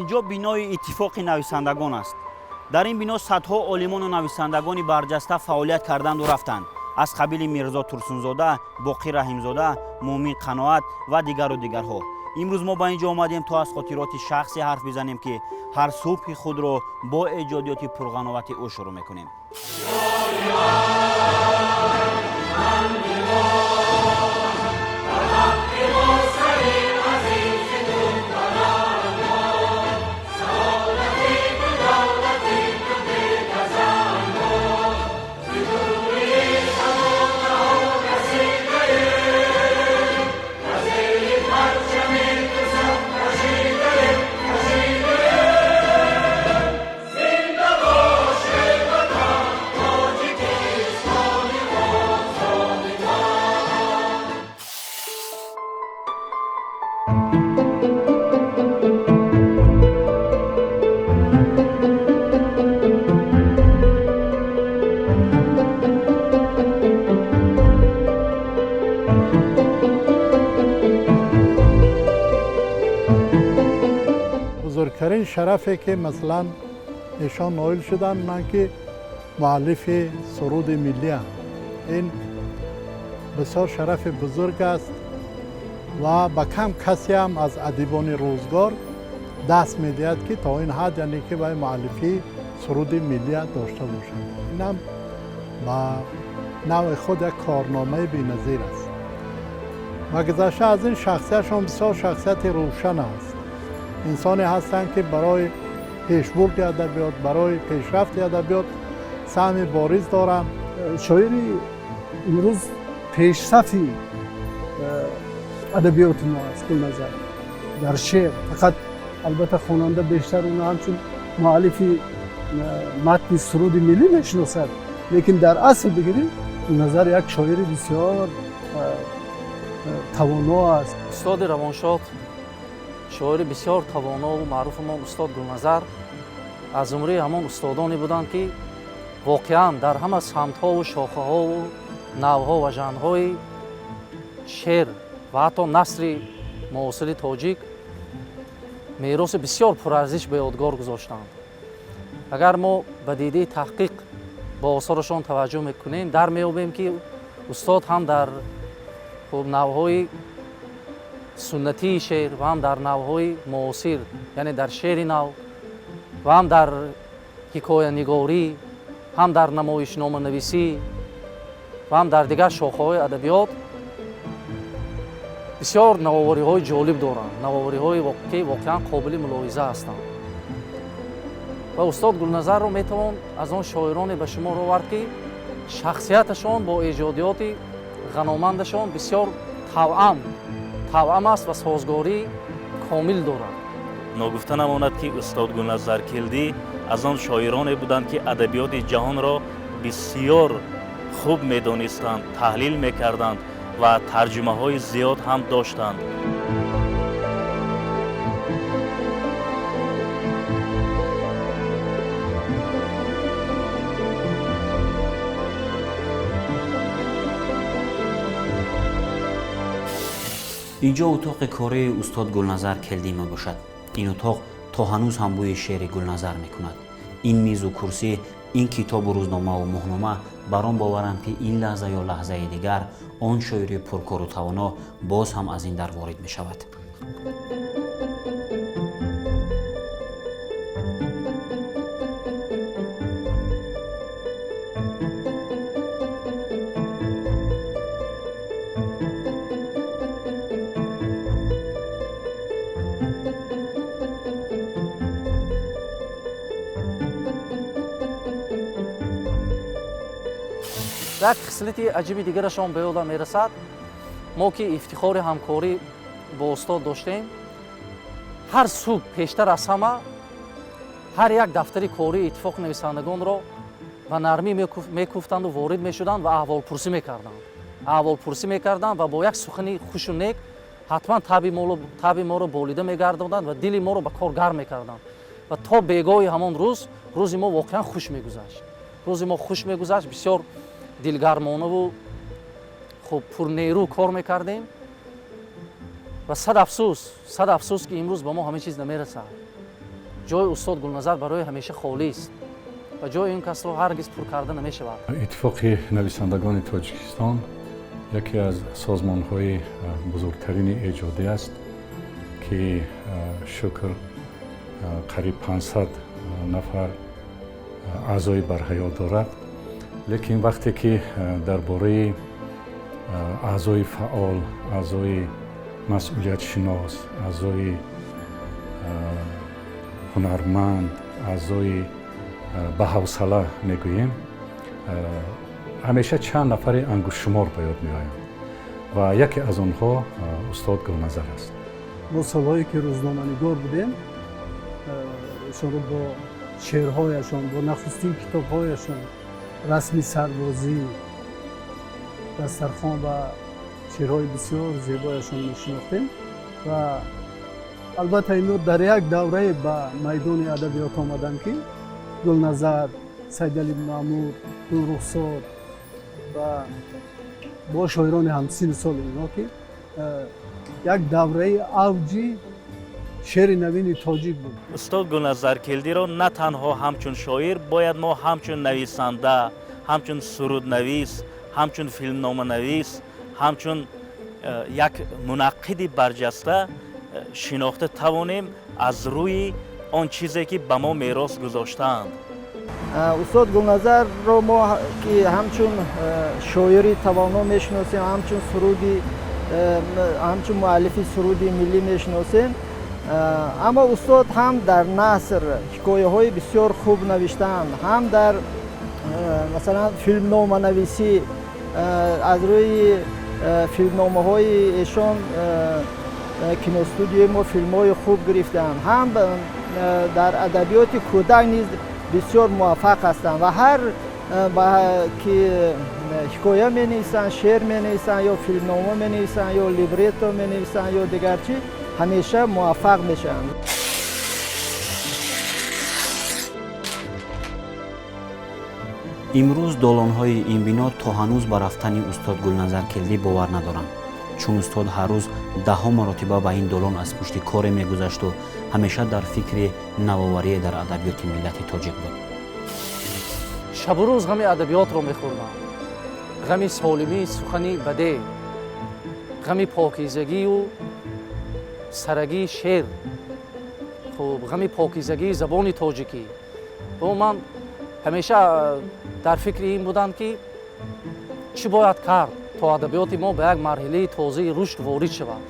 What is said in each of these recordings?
Инҷо бинои Иттифоқи нависандагон аст. Дар ин бино садҳо олимону нависандагони барҷаста фаъолият карданду рафтанд, аз қабили Мирзо Турсунзода, Боқир Раҳимзода, Муъмин Қаноат ва дигару дигарҳо. Имрӯз мо ба ин ҷо омадем, то аз хотироти шахсе ҳарф бизанем, ки ҳар субҳи худро бо эҷодиёти пурғановати ӯ шурӯъ мекунем. Бузургтарин шарафе, ки масалан эшон ноил шуданд, ман ки муаллифи суруди миллиам, ин бисёр шарафи бузург аст ва ба кам касеам аз адибони рӯзгор даст медиҳад, ки то ин ҳад, яъне ки вай муаллифии суруди миллия дошта бошад. Инам ба навъи худ як корномаи беназир аст. Ва гузашта аз ин, шахсиятшон бисёр шахсияти рӯшан аст. Инсоне ҳастанд, ки барои пешбурди адабиёт, барои пешрафти адабиёт саҳми бориз доранд. Шоири имрӯз пешсафи адабиёти мо аст Гулназар дар шеър фақат. Албатта, хонанда бештар уно ҳамчун муаллифи матни суруди миллӣ мешиносад, лекин дар асл бигирем, Гулназар як шоири бисёр тавоно аст. Устоди равоншод, шоири бисёр тавонову маъруфамон устод Гулназар аз зумраи ҳамон устодоне буданд, ки воқеан дар ҳама самтҳову шохаҳову навъҳо ва жанрҳои шеър ва ҳатто насри муосири тоҷик мероси бисёр пурарзиш ба ёдгор гузоштанд. Агар мо ба дидаи таҳқиқ ба осорашон таваҷҷӯҳ мекунем, дар меёбем, ки устод ҳам дар хуб навъҳои суннатии шеър ва ҳам дар навъҳои муосир, яъне дар шеъри нав, ва ҳам дар ҳикоянигорӣ, ҳам дар намоишноманависӣ ва ҳам дар дигар шохаҳои адабиёт бисёр навовариҳои ҷолиб доранд, навовариҳое, ки воқеан қобили мулоҳиза ҳастанд. Ва устод Гулназарро метавон аз он шоироне ба шумор овард, ки шахсияташон бо эҷодиёти ғаномандашон бисёр тавъам аст ва созгории комил дорад. Ногуфта намонад, ки устод Гулназар Келдӣ аз он шоироне буданд, ки адабиёти ҷаҳонро бисёр хуб медонистанд, таҳлил мекарданд ва тарҷумаҳои зиёд ҳам доштанд. Инҷо утоқи кории устод Гулназар Келдӣ мебошад. Ин утоқ то ҳанӯз ҳам бӯи шеъри Гулназар мекунад. Ин мизу курсӣ, ин китобу рӯзномаву моҳнома бар он боваранд, ки ин лаҳза ё лаҳзаи дигар он шоири пуркору тавоно боз ҳам аз ин дар ворид мешавад. Як хислати аҷиби дигарашон ба ёдам мерасад. Мо ки ифтихори ҳамкорӣ бо устод доштем, ҳар субҳ пештар аз ҳама ҳар як дафтари кории Иттифоқи нависандагонро ба нармӣ мекуфтанду ворид мешуданд ва аҳволпурсӣ мекарданд ва бо як сухани хушу нек ҳатман таби моро болида мегардонданд ва дили моро ба кор гарм мекарданд. Ва то бегоҳи ҳамон рӯз, рӯзи мо воқеан хуш мегузашт, рӯзи мо хуш мегузашт, бисёр дилгармонаву хуб пурнерӯ кор мекардем. Ва сад афсӯс, сад афсӯс, ки имрӯз ба мо ҳамин чиз намерасад. Ҷои устод Гулназар барои ҳамеша холист ва ҷои ин касро ҳаргиз пур карда намешавад. Иттифоқи нависандагони Тоҷикистон яке аз созмонҳои бузургтарини эҷодӣ аст, ки шукр қариб 500 нафар аъзои барҳаёт дорад. Лекин вақте ки дар бораи аъзои фаъол, аъзои масъулиятшинос, аъзои ҳунарманд, аъзои баҳавсала мегӯем, ҳамеша чанд нафари ангуштшумор ба ёд меоянд ва яке аз онҳо устод Гулназар аст. Мо солҳое ки рӯзноманигор будем, эшонро бо шеърҳояшон, бо нахустин китобҳояшон, расми сарбозӣ, дастархон ва шеърҳои бисёр зебояшон мешинохтем ва албатта инҳо дар як даврае ба майдони адабиёт омаданд, ки Гулназар, Сайдали Маъмур, Гулрухсор ва бо шоирони ҳамсину соли инҳо, ки як давраи авҷи шеъри навини тоҷик буд. Устод Гулназар Келдиро на танҳо ҳамчун шоир, бояд мо ҳамчун нависанда, ҳамчун суруднавис, ҳамчун филмноманавис, ҳамчун як мунаққиди барҷаста шинохта тавонем аз рӯи он чизе, ки ба мо мерос гузоштаанд. Устод Гулназарро мо ки ҳамчун шоири тавоно мешиносем, ҳамчун суруди, ҳамчун муаллифи суруди миллӣ мешиносем, аммо устод ҳам дар наср ҳикояҳои бисёр хуб навиштаанд, ҳам дар масалан филмноманависӣ. Аз рӯи филмномаҳои эшон киностудияи мо филмҳои хуб гирифтаанд, ҳам дар адабиёти кӯдак низ бисёр муваффақ ҳастанд ва ҳар ки ҳикоя менависанд, шеър менависанд ё филмнома менависанд ё либретто менависанд ё дигар чӣ, ҳамеша муваффақ мешаванд. Имрӯз долонҳои ин бино то ҳанӯз ба рафтани устод Гулназар Келдӣ бовар надоранд, чун устод ҳар рӯз даҳҳо маротиба ба ин долон аз пушти коре мегузашту ҳамеша дар фикри навоварие дар адабиёти миллати тоҷик буд. Шабу рӯз ғами адабиётро мехӯрдам, ғами солимии сухани бадеъ, ғами покизагию сарагии шеър, хуб, ғами покизагии забони тоҷикӣ. Бо ман ҳамеша дар фикри ин будам, ки чӣ бояд кард, то адабиёти мо ба як марҳилаи тозаи рушд ворид шавад.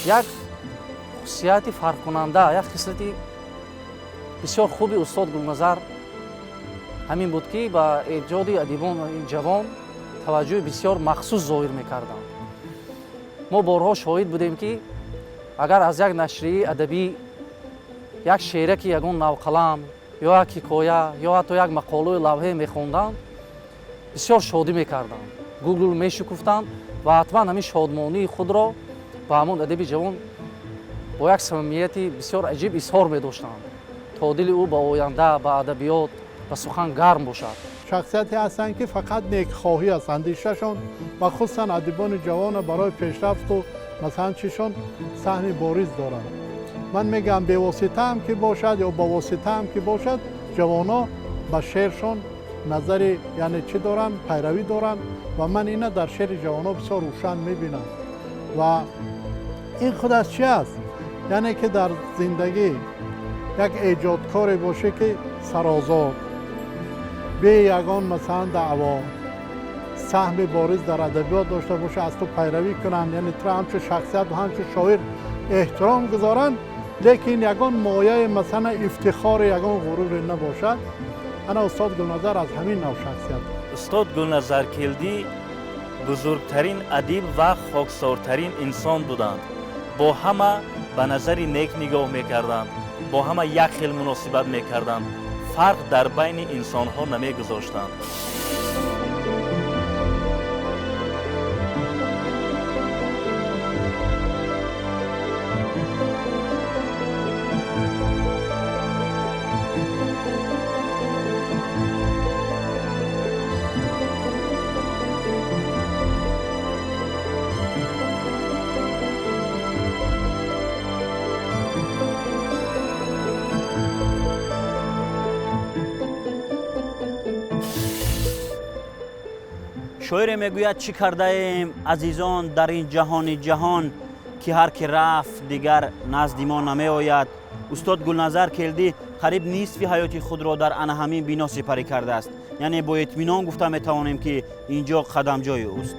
Як хусусияти фарқкунанда, як хислати бисёр хуби устод Гулназар ҳамин буд, ки ба эҷоди адибони ҷавон таваҷҷӯҳи бисёр махсус зоҳир мекарданд. Мо борҳо шоҳид будем, ки агар аз як нашрияи адабӣ як шеъраки ягон навқалам ё як ҳикоя ё ҳатто як мақолаи лавҳе мехонданд, бисёр шодӣ мекарданд, гулгул мешукуфтанд ва ҳатман ҳамин шодмонии худро ба ҳамон адаби ҷавон бо як самимияти бисёр аҷиб изҳор медоштанд, то дили ӯ ба оянда, ба адабиёт, ба сухан гарм бошад. Шахсияте ҳастанд, ки фақат некхоҳӣ аст андешашон ва хусусан адибони ҷавона барои пешрафту масалан чишон саҳми бориз доранд. Ман мегӯям, бевоситаам ки бошад ё бовоситаам ки бошад, ҷавоно ба шеършон назари, яъне чӣ доранд, пайравӣ доранд ва ман ина дар шеъри ҷавоно бисёр рӯшан мебинам. Ва ин худ аз чи аст? Яъне ки дар зиндагӣ як эҷодкоре боше, ки сарозод, бе ягон масалан даъво, саҳми бориз дар адабиёт дошта боша, аз ту пайравӣ кунанд, яъне туро ҳамчун шахсият ва ҳамчун шоир эҳтиром гузоранд, лекин ягон мояи масалан ифтихори, ягон ғуруре набошад. Ана устод Гулназар аз ҳамин нав шахсият. Устод Гулназар Келдӣ бузургтарин адиб ва хоксортарин инсон буданд. Бо ҳама ба назари нек нигоҳ мекарданд, бо ҳама як хел муносибат мекарданд, фарқ дар байни инсонҳо намегузоштанд. Шоире мегӯяд: чӣ кардаем, азизон, дар ин ҷаҳони ҷаҳон, ки ҳар ки рафт, дигар назди мо намеояд. Устод Гулназар Келдӣ қариб нисфи ҳаёти худро дар ана ҳамин бино сипарӣ кардааст. Яъне бо итминон гуфта метавонем, ки ин ҷо қадамҷои ӯст.